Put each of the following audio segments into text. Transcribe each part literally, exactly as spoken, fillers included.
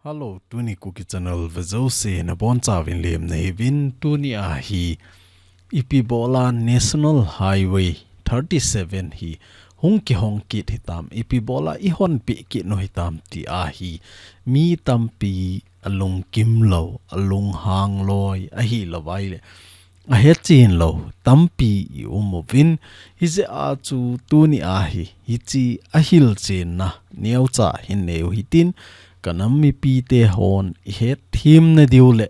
Hello, tuni Kuki Channel vejouse nabonchauvin lemna hiuvin. Tuni ahi ipi bola National Highway thirty seven hi hung kihong kit hitam, ipi bola ihon peh kit u hitam ti ahi. Mi tampi alungkim lou, alunghang loi ahilou vaileh ahechen lou tampi i um uvin, hijeh a chu tuni ahi hiche ahilchenna neocha hin neiu hitin, kanam mipite hon ihet themna diu leh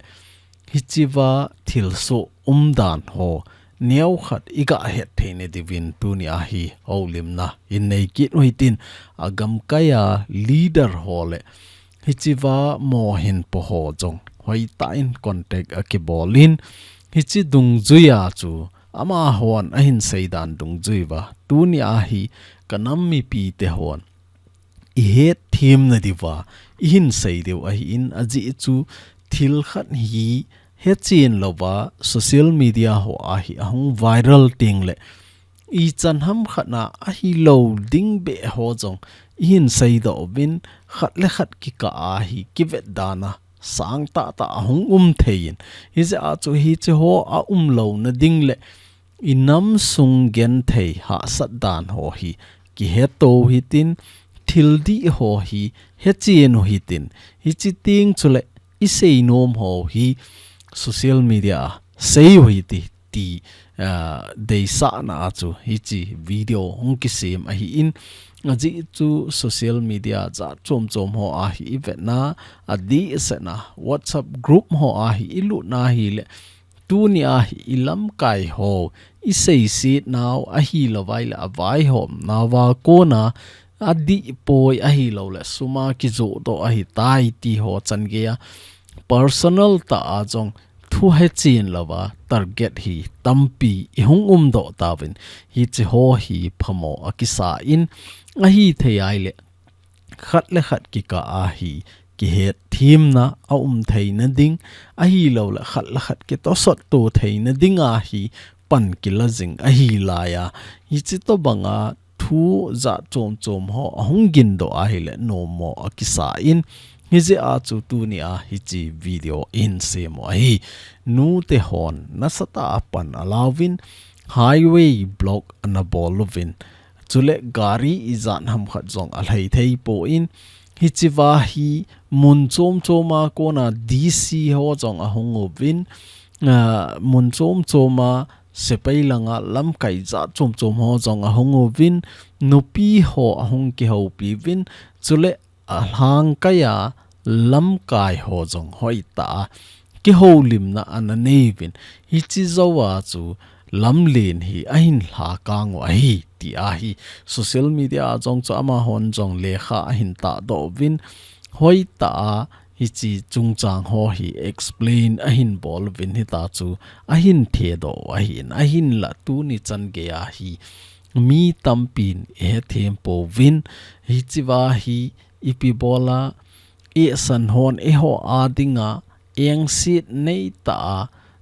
hichea thilsoh umdan ho neokhat iga het theina diuvin tuni ahi houlimna hin nei kit u hitin, agamkai a leader ho leh hichea mohinpo ho jong hoitah in contact akibolin, hiche dungjuia chu amahon ahin seidan dungjuiuva tuni ahi kanam mipite hon ihet themna diuva ihin sei diu ahin, ajeh chu thil khat hi hechen louva social media ho ahi ahung viral tengleh ichan hamkhat na ahilou ding beh ho jong ihin seidoh uvin, khat le khat kikah ahi kivetdana sangtah tah ahung um theiyin, hijeh a chu hiche ho aumlouna ding leh inam sung genthei hahsatdan ho hi kihetou hitin, thil dih ho hi hechen u hitin, hiche teng chuleh iseinom ho hi social media a seiu hite ti, ah, deisahna a chu hiche video hung kisem ahin, ajeh chu social media jat chomchom ho ahi ivetna, adehsetna WhatsApp group ho ahi ilutna hileh tuni ahi ilamkai ho iseisetnau ahilou vaileh avaihomnauva kona adihpoi ahilouleh suma kijohdoh ahitai ti ho changeia personal tah a jong thu hechen louva target hi tampi ihung umdoh tauvin, hiche ho hi phamo akisan, ahithei ahileh khat le khat kikah ahi kihet themna aum theina ding ahilouleh khat le khat kitosot to theina ding ahi pan kila jing ahi laiya, hiche tobanga thu jat chomchom ho ahung gindoh ahileh nommo akisan, hijeh a chu tuni a hiche video ihin sem u ahi. Nute hon nasatah a pan alauvin highway block ana bol uvin, chuleh gari ijat hamkhat jong alhai theipon, hichea hi mun chomchom a kona D C ho jong ahung uvin, ah, mun chomchom a sepai langa lamkai jat chomchom ho jong ahung uvin, nupi ho ahung kihoupi uvin, chuleh alhangkai a lamkai ho jong hoitah a kihoulimna ana neiuvin, hiche jouva chu lamlen hi ahin lhakang u ahi ti ahi. Social media a jong chu amahon jong lekha ahin tahdoh uvin, hoitah a hiche chungchang ho hi explain ahin bol uvin, hitia chu ahin thedoh u ahin, ahinlah tuni chan geiya hi mi tampin ihethem pouvin, hichea hi ipi bola ihsan hon eiho a dinga engset neitah a,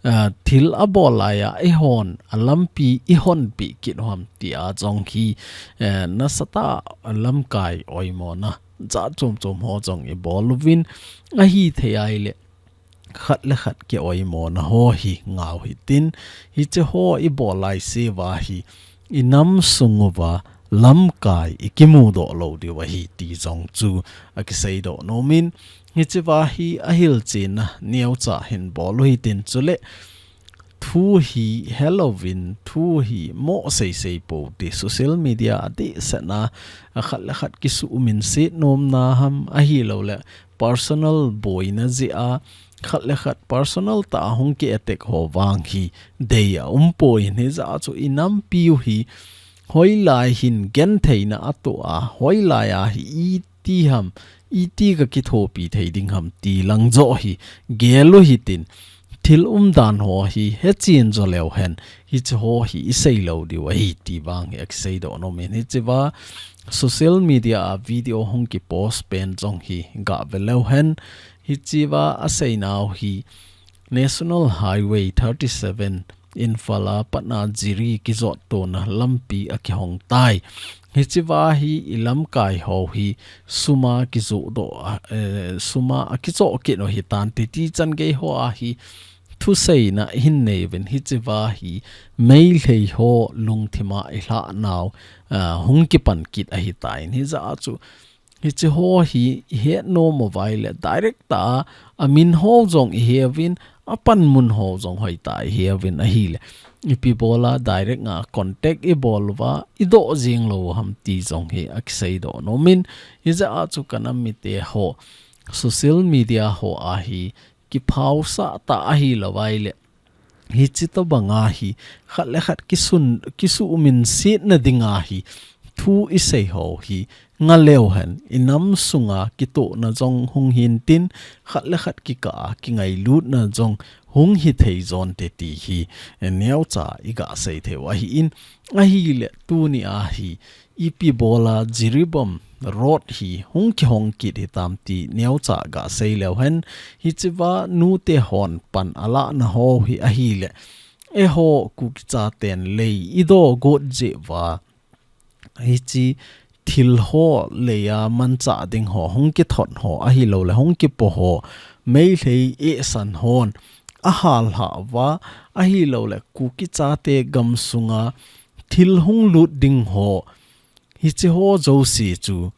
ah, thil abol laiya eihon alampi ihonpeh kit u ham tia jong hi, eh, nasatah a lamkai oimona jat chomchom ho jong ibol uvin, ahithei ahileh khat le khat kioimona ho hi ngah u hitin, hiche ho ibol laiseuva hi inam sung uva lamkai ikimudoh lou diu ahi ti jong chu akiseidoh nomin, hichea hi ahilchenna neocha hin bol u hitin, chuleh thu hi helouvin, thu hi mo seisei pou ti, social media a dehsetna, a khat le khat kisuhminset nomna ham ahilouleh personal boina jeh a khat le khat personal tah a hung ki attack ho vang hi dei aum poi, hijeh a chu inampiu hi hoilai hin gentheina atoh a, hoilai a hi iti ham, iti kakithopi thei ding ham ti lang joh hi gel u hitin, thil umdan ho hi hechen jo leu hen, hiche ho hi isei lou diu ahi ti vang hi akiseidoh nomin, hichea social media a video hung kipost pen jong hi gah ve leu hen, hichea aseinau hi National Highway thirty seven Imphal a patna Jiri kijot tona lampi akihong tai. Hichiva hi ilamkai ho hi suma kijoh doh a, eh, suma akijoh kit u hitante ti chan gei ho a hi thuseina hin nei uvin hichiva hi Meitei ho lungthima ilha nau, ah, hung kipan kit ahitai. Hijeh a chu hichi ho hi ihet nom uva ahile direct a amin ho jong ihe uvin, apanmun ho jong hoitah a ihe uvin ahile. Ipi bola direct a contact ibol uva, idoh jing lou ham ti jong hi akisei doh nom in, hijeh a chu kanam mite ho social media ho a hi kiphausah tah ahilou ahile. Hichi tobang a hi, khat le khat kisun, kisuminsetna ding a hi, thu isei ho hi, nga leu hen, inam sunga kitohna jong hung hintin, khat le khat kikah a, kingailutna jong hung hithei jonte ti hi, eh, neocha iga sei thei u ahin, ahile tuni a hi, ipi bola Jiribam road hi hung kihong kit hitam ti neocha ga sei leu hen, hichiva nute hon pan alahna ho hi ahile. Eiho Kuki chaten lei idoh got jeh uva. Hichi thil ho lei a manchah ding ho, hung kithot ho, ahilou le hung kipo ho. Meitei eisan hon ahal lhah uva, ahilou le Kuki chate gam sunga thil hung lut ding ho. Hichi ho jouse chu,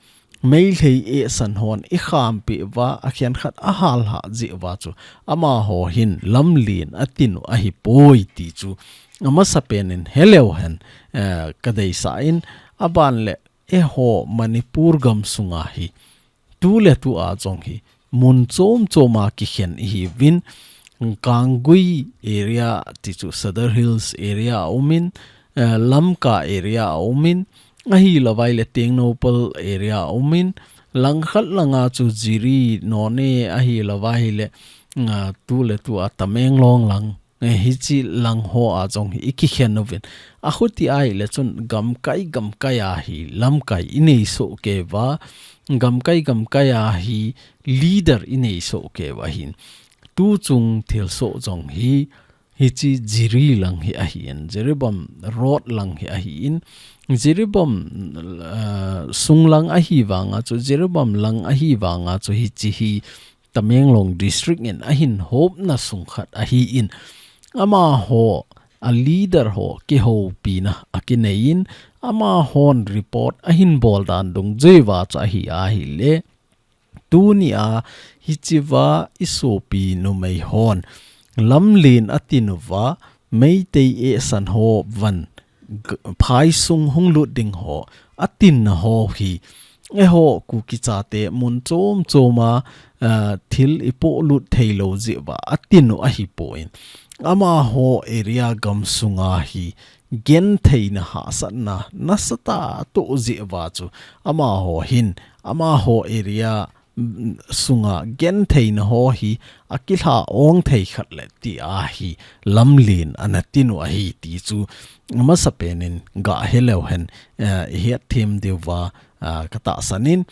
Meitei eisan hon ikham peh uva, akhen khat ahal lhah jeh uva chu, amaho hin lamlen atin u ahipoi ti chu, amasapen in he leu hen, eh, kadeisah in, aban le eiho Manipur gam sunga hi, tu le tu a jong hi, mun chom chom a kikhen ihiuvin, Kanggui area ti chu Sadar Hills area a umin, eh, Lamka area a umin, ahilou vai le Tengnoupal area a umin, langkhat langa chu Jiri, Noney ahilou vai le, ah, tu le tu a Tamenglong lang, eh, hichi lang ho a jong hi ikikhen uvin. Ahuti ahile chun gamkai gamkai a hi lamkai inei soh kei uva, gamkai gamkai a hi leader inei soh kei uva hin. Tu chung thilsoh jong hi, hichi Jiri lang hi ahin, Jiribam road lang hi ahin, Jiribam, eh, sung lang ahi vanga chu, Jiribam lang ahi vanga chu hichi hi Tamenglong district in ahin hopna sung khat ahin. Amaho, a leader ho, kihoupina akinei in, amahon report ahin bol dan dungjui uva chu ahi ahile. Tuni a hichiva isopi numei hon lamlen atin uva, Meitei eisan ho van g-, phaisung hung lut ding ho, atinna ho hi, eiho Kuki chate mun chom chom a, ah, thil ipoh lut thei lou jeh uva, atin u ahipoi. Amaho area gam sunga hi, gentheina hahsatna, nasatah a toh jeh uva chu, amaho hin, amaho area, mm, sunga gentheina ho hi, akilha ong thei khat le ti a hi, lamlen ana tin u ahi ti chu, amasapen in ga he leu hen, eh, ihet them diu va, ah, katahsan in,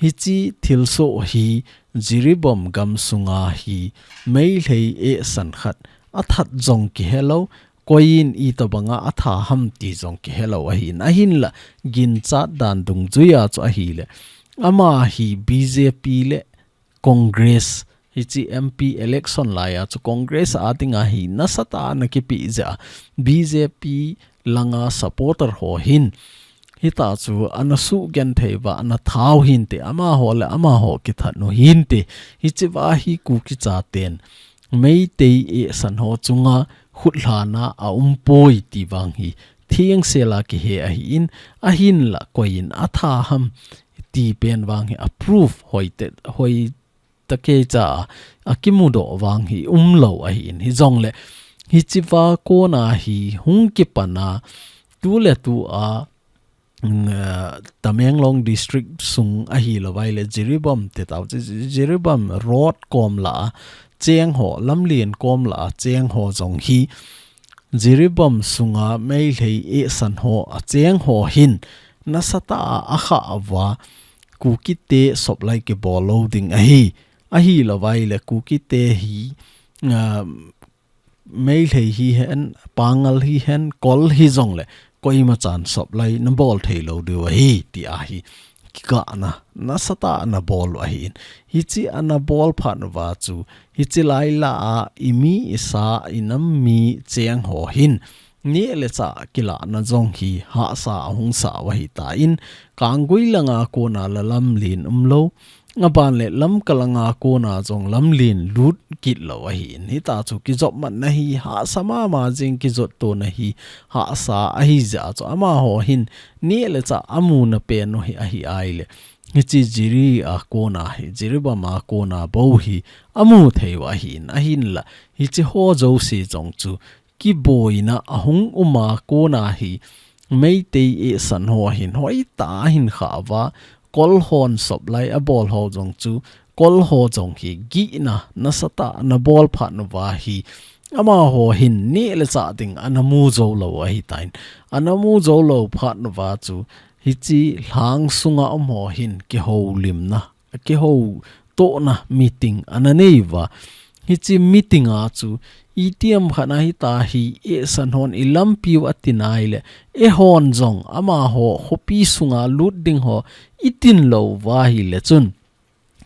hichi thilsoh hi, Jiribam gam sunga hi, Meitei eisan khat, athat jong kihelou, koiyin itobanga atha ham ti jong kihelou ahin, ahinla ginchat dan dungjuia chu ahile. Ama hi B J P le Congress, hichi M P election laia chu Congress a dinga hi nasatah a ana kipeh jeh a, B J P langa supporter ho hin, hita chu ana suhgenthei uva, ana thau hinte, amaho le amaho kithat u hinte, hichiva hi Kuki chaten, Meitei eisan ho chunga khutlhana aumpoi ti vang hi, thengsel a kihe ahin, ahinla koiyin atha ham ti pen vang hi a proof hoite, hoitakei cha a kimudoh vang hi umlou ahin, hijongle, hichiva kona hi hung kipan a, tu le tu a, mm, eh, Tamenglong district sung ahilou vai le Jiribam te tau, Ji-, Ji-, Jiribam road kom lah a cheng ho, lamlen kom lah a cheng ho jong hi, Jiribam sunga Meitei eisan ho acheng ho hin, nasatah a akhah uva, Kukite soplai kibol lou ding ahi, ahilou vai le Kukite hi, ah, Meitei hihen, Pangal hihen, Kol hijongle, koima chan supply nabol thei lou diu ahi, ti ahi. Kigahna nasatah a nabol u ahin. Hiche anabol phat uva chu, hiche lailai a, imi, isa, inam mi cheng ho hin, neh le chah kilahna jong hi hahsa ahung sa u ahitan, Kanggui langa kona la lamlen umlou, aban le Lamka langa kona jong lamlen lut kit lou ahin. Hita chu kijopmatna hi hahsa mama jing, kijottona hi hahsa ahi jeh a chu amaho hin neh le chah amuna pen u hi ahi ai le. Hiche Jiri a kona hi, Jiribam a kona bou hi amu thei u ahin, ahinla hiche ho jouse jong chu kiboina ahung um a kona hi Meitei eisan ho hin hoitah a ahin khah uva, Kol hon supply abol ho jong chu, Kol ho jong hi gihna nasatah a nabol phat uva hi, amaho hin neh le chah ding anamu jou lou ahitan, anamu jou lou phat uva chu, hiche lhang sunga um ho hin kihoulimna, kihoutohna meeting ananei uva. Hiche meeting a chu, itiham khat a hita hi eisan hon ilampi u ati nai le, eihon jong amaho khopi sunga lut ding ho itin lou uva ahile chun,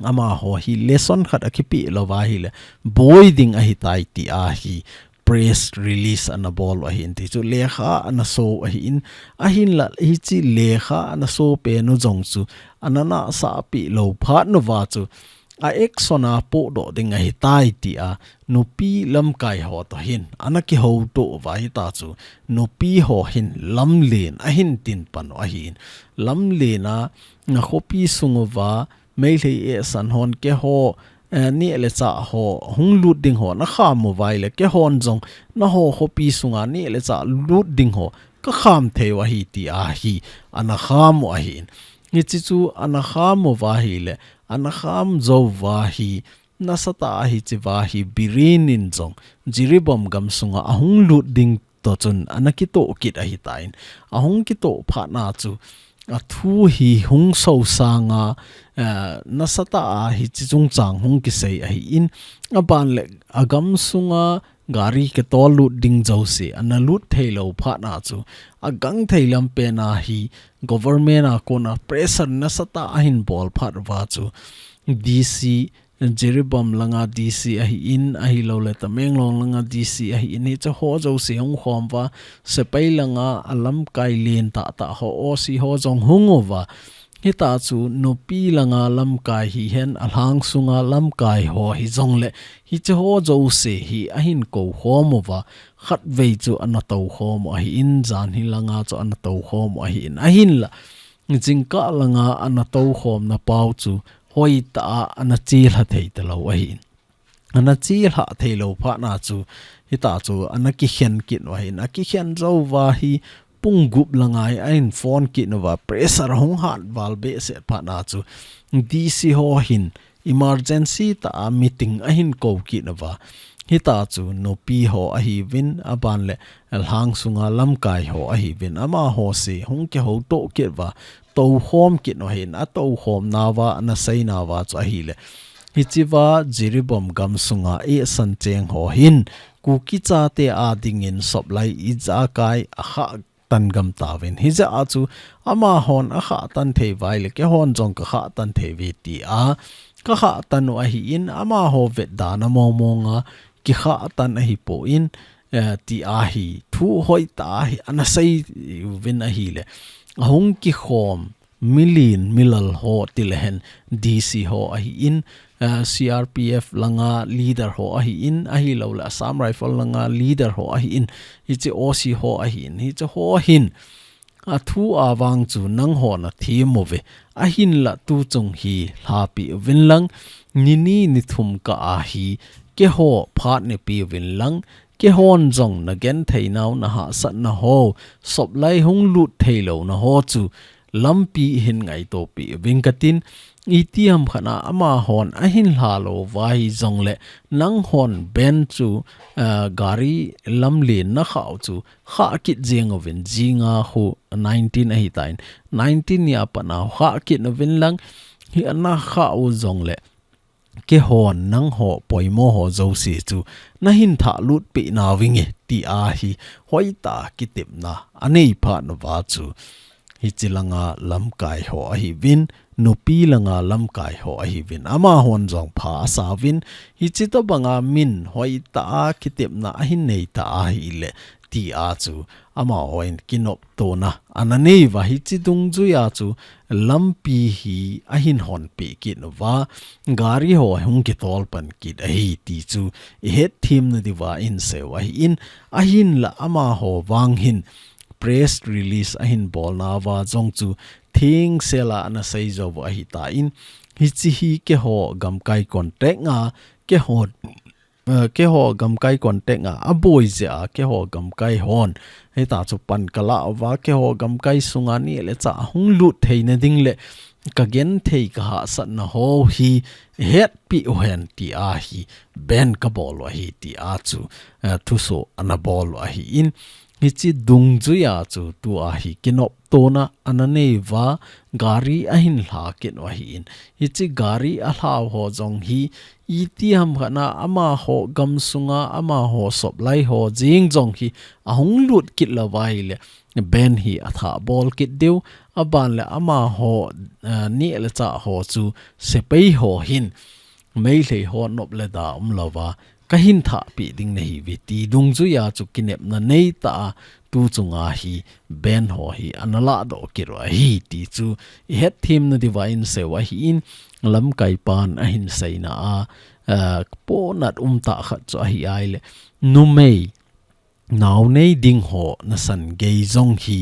amaho hi lesson khat akipeh lou uva ahile, boi ding ahitai, ti ahi press release anabol u ahin, ti chu lekha anaso u ahin, ahinla hiche lekha anaso pen u jong chu, ananahsah peh lou phat uva chu, a action a pohdoh ding ahitai, ti a nupi lamkai ho toh hin anakihouto uva, hita chu nupi ho hin lamlen ahin tin pan u ahin. Lamlen a nakhopi sung uva Meitei eisan hon keiho, eh, neh le chah ho hung lut ding ho nakham uva ahile, keihon jong nangho khopi sunga neh le chah lut ding ho kakham thei u ahi, ti ahi, anakham u ahin. Hiche chu anakham uva ahile, anakham jou uva hi, nasatah a hiche uva hi Biren in jong Jiribam gamsunga ahung lut ding toh chun anakitoh kit ahitan, ahung kitoh phat na chu, athu hi hung sosang a, eh, nasatah a hiche chungchang hung kisei ahin, aban le agamsunga gari kitol lut ding jouse analut thei lou phat na chu, agangthei lam pen a hi government a kona pressure nasatah a ahin bol phat uva chu, D C, Jiribam langa D C ahin, ahilouleh Tamenglong langa D C ahin, hiche ho jouse hung khom uva, sepai langa alamkai len tahtah ho, O C ho jong hung uva. Hita chu nupi langa lamkai hihen, alhang sunga lamkai ho hijongle, hiche ho jouse hi ahin kou khom uva, khatvei chu anatou khom u ahin, janhi langa chu anatou khom u ahin, ahinla jingkah langa anatou khomna pau chu hoitah a anachelha thei talou ahin. Anachelha thei lou phat na chu, hita chu anakikhen kit u ahin, akikhen jou uva hi pung gup langa hi ahin phone kit uva, pressure hung hat val behseh phat na chu, D C ho hin emergency tah a meeting ahin kou kit uva. Hita chu nupi ho ahiuvin, aban le lhang sunga lamkai ho ahiuvin, amaho jouse hung kihouto kit uva, toukhom kit u ahin, atoukhomna uva, anasei nauva chu ahile, hiche uva Jiribam gamsunga eisan cheng ho hin, Kuki chate a dingin supply ijakai akhah tan gam tauvin. Hijeh a chu amahon akhah tan thei uva ahile, keihon jong kakhah tan thei uve, ti a kakhah tan u ahin, amaho vetdana mong mong a kikhah tan ahipon, eh, ti ahi, thu hoitah a hi anasei uvin ahile, ahung kikhom milen milal ho tilehen D C ho ahin, eh, C R P F langa leader ho ahin, ahilouleh Assam Rifle langa leader ho ahin, hiche O C ho ahin, hiche ho hin athu a vang chu nangho nathem uve, ahinla tuchung hi lhapi uvin lang, nini nithum kah a hi keiho phat neipeh uvin lang, keihon jong nagenthei nau, nahahsatna ho, supply hung lut thei louna ho chu lampi hin ngaito peh uving katin, itiham khat a amahon ahin lha lou uva hijongle, nanghon ban chu, ah, gari lamlen nakhah u chu khah kit jeng uvin, jinga khu nineteen ahitan, nineteen ni a pat a khah kit uvin lang, hi anakhah u jongle, keihon nangho poimo ho jouse chu nahin thah lut peh nauvinge, tia hi hoitah a kitepna anei phat uva chu, hichi langa lamkai ho ahiuvin, nupi langa lamkai ho ahiuvin, amahon jong pha asauvin, hichi tobanga min hoitah a kitepna ahin nei ta ahile, tia chu amahon kinoptona ana nei uva, hichi dungjuia chu lampi hi ahin honpeh kit uva, gari ho hung kitol pan kit ahi ti chu ihet themna diuva inseiu ahin, ahinla amaho vang hin press release ahin bolnauva jong chu thengsela ana seijou u ahitan, hichi hi keiho gamkai contact a, keiho, eh, keiho gamkai contact a aboi jeh a, keiho gamkai hon hitia chu pan kalah uva, keiho gamkai sunga neh le chah hung lut theina ding le kagenthei kahahsatna ho hi hetpeh uhen tia hi ban kabol u ahi, tia chu, eh, thusoh ana bol u ahin, hichi dungjuia chu tua hi kinoptona ana nei uva, gari ahin lha kit u ahin, hichi gari alhau ho jong hi itiham khat a amaho gamsunga amaho soplai ho jeng jong hi ahung lut kit lou uva ahile, ban hi athah bol kit diu, aban le amaho, eh, neh le chah ho chu sepai ho hin Meitei ho nop le da umlouva kahin thahpeh ding nahiuve ti dungjuia chu kinepna neitah a tu chunga hi ban ho hi ana lahdoh kit u ahi ti chu ihet themna diuva inseiu ahin, lamkai pan ahin seina a, eh, ponat umtah khat chu ahi ahile, numei naonei ding ho nasan gei jong hi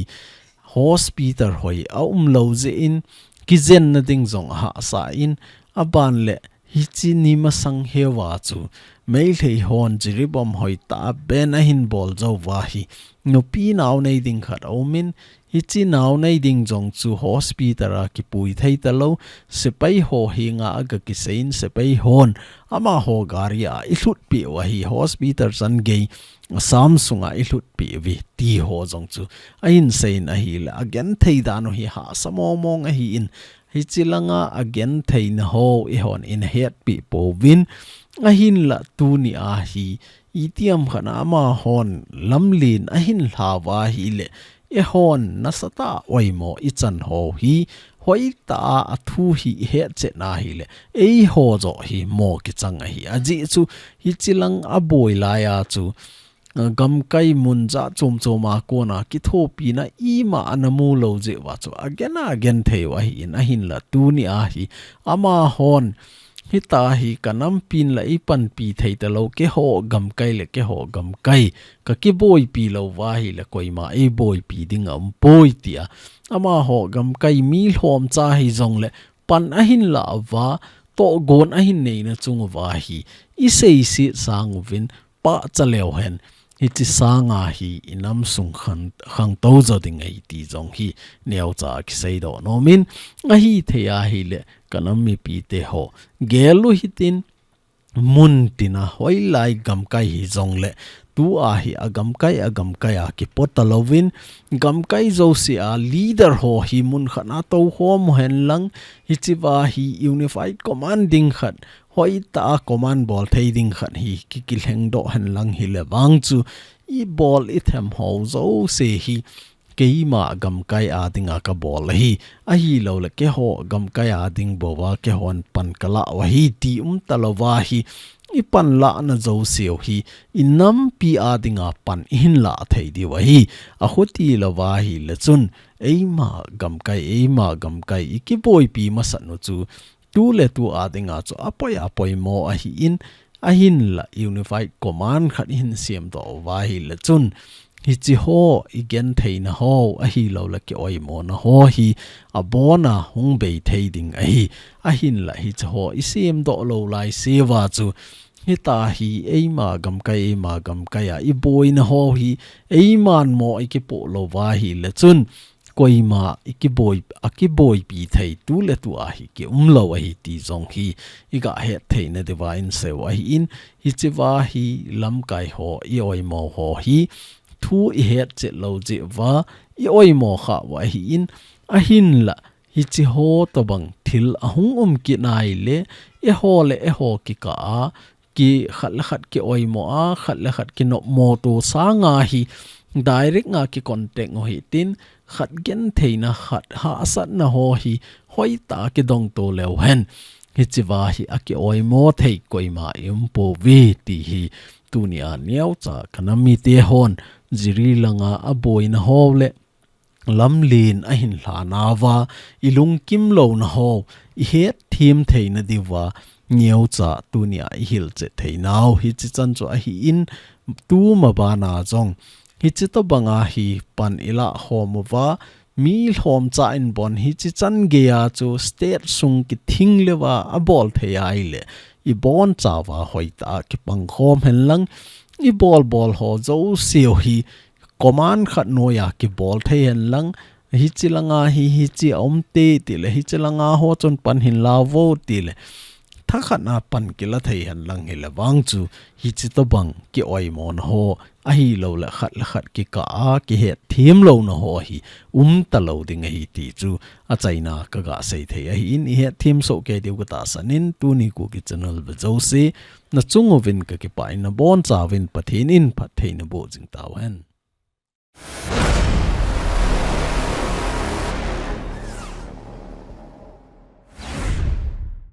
hospital hoi aumlou jeh in kijenna ding jong ahahsa in, aban le hichi ni masang heuva chu Meitei hon Jiribam hoitah a ban ahin bol jou uva hi nupi naonei ding khat aumin, hichi naonei ding jong chu hospital a kipui thei talou, sepai ho henga aga kiseiyin, sepai hon amaho gari a ilhutpeh u ahi, hospital chan gei Assam sunga ilhutpeh uve ti ho jong chu ahin seiyin ahile, agenthei dan u hi hahsa mong mong ahin, hichi langa agentheina ho eihon ina hetpeh pouvin, ahinla tunia hi itiham khat a amahon lamlen ahin lhauva ahile, eihon nasatah a oimo ichan ho hi hoitah a athu hi ihetchet na ahile, eiho joh hi mo kichang ahi. Ajeh chu hichi lang aboi laiya chu, eh, gamkai mun jat chom chom a kona kithopina ima ana mulou jeh uva chu agen a agenthei u ahin, ahinla tunia hi amahon hitia hi kanampin la eipanpi thei talou, keiho gamkai le keiho gamkai kakiboipi lou uva ahile koima eiboipi ding aumpoi tia, amaho gamkai mi lhomcha hijongle pan ahin lah uva, tohgon ahin neina chung uva hi iseiset sang uvin, pahcha leu hen, hichi sanga hi inam sung khang, khangtou jo ding ahi ti jong hi neocha kiseidoh nomin, ahithei ahile kanam mipite ho gel u hitin, mun tina hoilai gamkai hijongle tua hi agamkai agamkai a kipo talouvin, gamkai jousea leader ho hi mun khat a toukhom u henlang, hichea hi unified command ding khat, hoitah a command bol thei ding khat hi kikilhengdoh henlang hile vang chu ibol ithem ho jouse hi keima gamkai a dinga kabol ahi, ahilouleh keiho gamkai a ding bouva keihon pan kalah u ahi ti umtalouva hi, ipanlahna jouseu hi inampi a dinga pan ihin lah thei diu ahi. Akhuti louva ahile chun eima gamkai, eima gamkai ikiboipi masat u chu tuletu a dinga chu apoi apoimo ahin, ahinla unified command khat ihin semdoh uva ahile chun, hichi ho igentheina ho ahilouleh kioimona ho hi abona hung bei thei ding ahi. Ahinla hichi ho isemdoh lou laiseuva chu hitia hi eima gamkai, eima gamkai a iboina ho hi eiman mo ikipoh louva ahile chun koima ikiboi, akiboipi thei tuletu a hi kiumlou ahi ti jong hi igah hetthei nadiuva inseiu ahin, hichea hi lamkai ho, ioimo ho hi thu ihetchet lou jeh uva ioimo khah u ahin, ahinla hichi ho tobang thil ahung um kit nai le, eiho le eiho kikah a, ki khat le khat kioimo a, khat le khat kinopmo to sanga hi, direct nga kicontact u hitin, khat gentheina, khat hahsatna ho hi, hoitah a kidong to leu hen. Hichea hi akioimo thei koima i um pouve ti hi, tunia neocha ka nam mite hon, Jiri langa aboina ho le, lamlen ahin lhanauva, i lungkim louna ho, i hetthem theina diuva, neocha tunia i hilchet theinau, hichi chan chu ahin, tuma bana jong, hichi tobanga hi pan i lah khom uva, mi lhomcha in bon hichi chan geiya chu state sung kithing leuva abol thei ahile, i bonchauva hoitah a kipang khom hen lang, i bolbol ho jouse u hi, command khat noiya kibol thei hen lang, hichi langa hi, hichi a um te, tile, hichi langa ho chun pan hin la uvo, tile, thakhat a pan kila thei hen lang hile vang chu, hichi tobang kioimona ho, ahilou le khat le khat kikah a, kihetthem louna ho hi, umta lou ding ahi ti chu, achaina kaga sei thei ahin, i hetthem soh kei diu katahsan in, tuni Kuki channel ve jouse, na chung uvin kakipah in, na bonchauvin Pathen in phattheina boh jing tauhen.